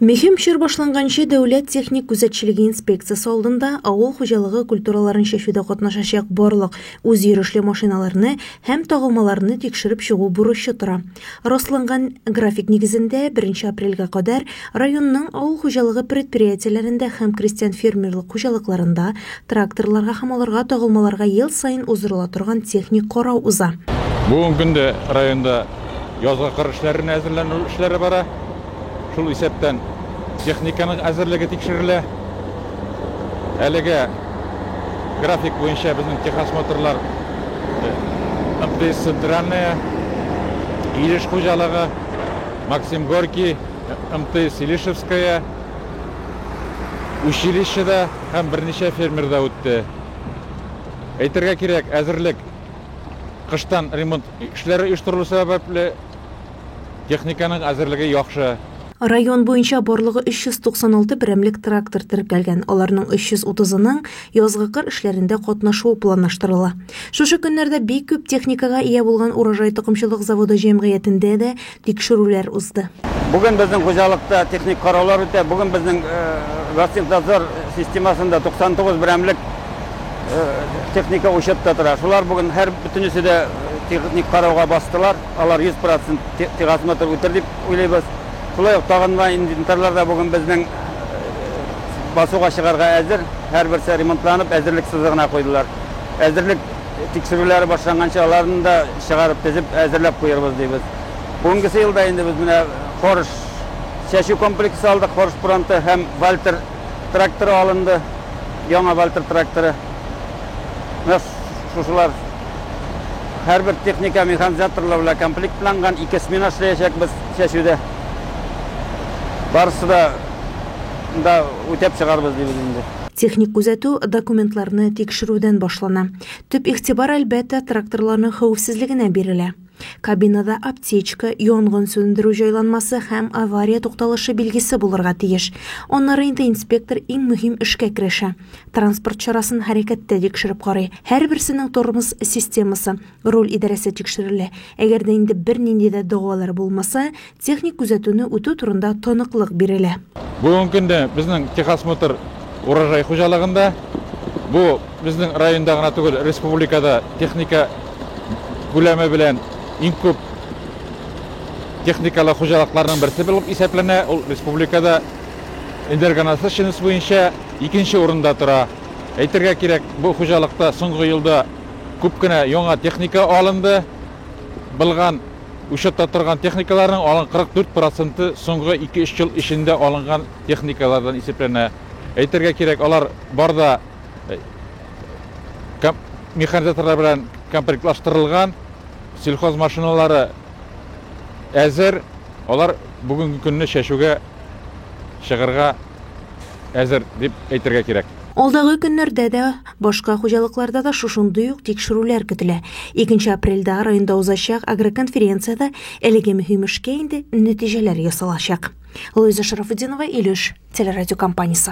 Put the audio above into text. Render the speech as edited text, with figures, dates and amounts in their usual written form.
Мөһим чор башланганчы Дәүләт техник күзәтчелеге инспекциясе алдында авыл хуҗалыгы культураларын чәчүдә катнашачак барлык үзйөрешле машиналарны һәм тагылмаларны тикшереп чыгу бурычы тора. Расланган график нигезендә 1 апрельгә кадәр районның авыл хуҗалыгы предприятиеләрендә һәм крестьян-фермерлык хуҗалыкларында тракторларга һәм аларга тагылмаларга ел саен уздырыла торган техник карау уза. Бүгенге көндә районда язгы кыр эшләренә әзерләнү эшләре бара. Шул исәптән техниканың әзерлеге тикшерелә. Әлегә график буенча безнең техосмотрлар МТС Центральная, Илеш хуҗалыгы, Максим Горький, МТС Илишевская, училищеда һәм берничә фермерда үтте. Әйтергә кирәк, әзерлек кыштан ремонт эшләре оештырылу сәбәпле Техниканың әзерлеге яхшы. Район буенча барлыгы 396 берәмлек трактор теркәлгән, аларның 330-ының язгы кыр эшләрендә катнашуы планлаштырыла. Шушы көннәрдә бик күп техникага ия булган Урожай токымчылык заводы җәмгыятендә дә тикшерүләр узды. Бүген безнең хуҗалыкта техник караулар үтә. Бүген безнең Гостехнадзор системасында 99 берәмлек техника учетта тора. Шулар бүген һәр бөтенесе дә техник карауга бастылар. Алар 100 процент техосмотр үтер дип уйлыйбыз. Шулай ук тагынма инвентарьлар да бүген безнең басуга чыгарга әзер. Һәрберсе ремонтланып, әзерлек сызыгына куйдылар. Әзерлек тикшерүләре башланганчы аларны да чыгарып тезеп, әзерләп куербыз дибез. Бүгенгесе елда инде без менә Хорш чәчү комплексы алдык, Хорш Пронто һәм Вальтер тракторы алынды. Яңа Вальтер тракторы. Менә шушылар һәрбер техника механизаторлар белән комплектланган, ике смена эшләячәкбез чәчүдә. Барысы да да үтәп чыгарбыз дибез инде. Техник күзәтү документларны тикшерүдән башлана. Төп игътибар, әлбәттә, тракторларның хәвефсезлегенә бирелә. Кабинада аптечка, янгын сүндерү җайланмасы һәм авария тукталышы билгесе булырга тиеш. Аннары инде инспектор иң мөһим эшкә керешә. Транспорт чарасын хәрәкәттә тикшереп карый. Һәрберсенең тормоз системасы, руль идарәсе тикшерелә. Әгәр дә инде бернинди дә дәгъвалар булмаса, техник күзәтүне үтү турында таныклык бирелә. Бүгенге көндә безнең техосмотр Урожай хуҗалыгында. Бу безнең районда гына түгел, республикада техника күләме белән иң күп техникалы хуҗалыкларның берсе булып исәпләнә. Ул республикада энергонасыщенность буенча икенче урында тора. Әйтергә кирәк, бу хуҗалыкта соңгы елда күп кенә яңа техника алынды. Булган учетта торган техникаларның алын 44 проценты соңгы 2-3 ел эчендә алынган техникалардан исәпләнә. Әйтергә кирәк, алар бар да механизаторлар белән комплектлаштырылган, сельхоз машиналары әзер, алар бүгенге көнне чәчүгә чыгарга әзер дип әйтергә кирәк. Алдагы көннәрдә дә башка хуҗалыкларда да шушындый ук тикшерүләр көтелә. 2 апрельдә районда узачак агроконференциядә әлеге мөһим эшкә инде нәтиҗәләр ясалачак. Луиза Шарафутдинова, Илеш телерадиокомпаниясе.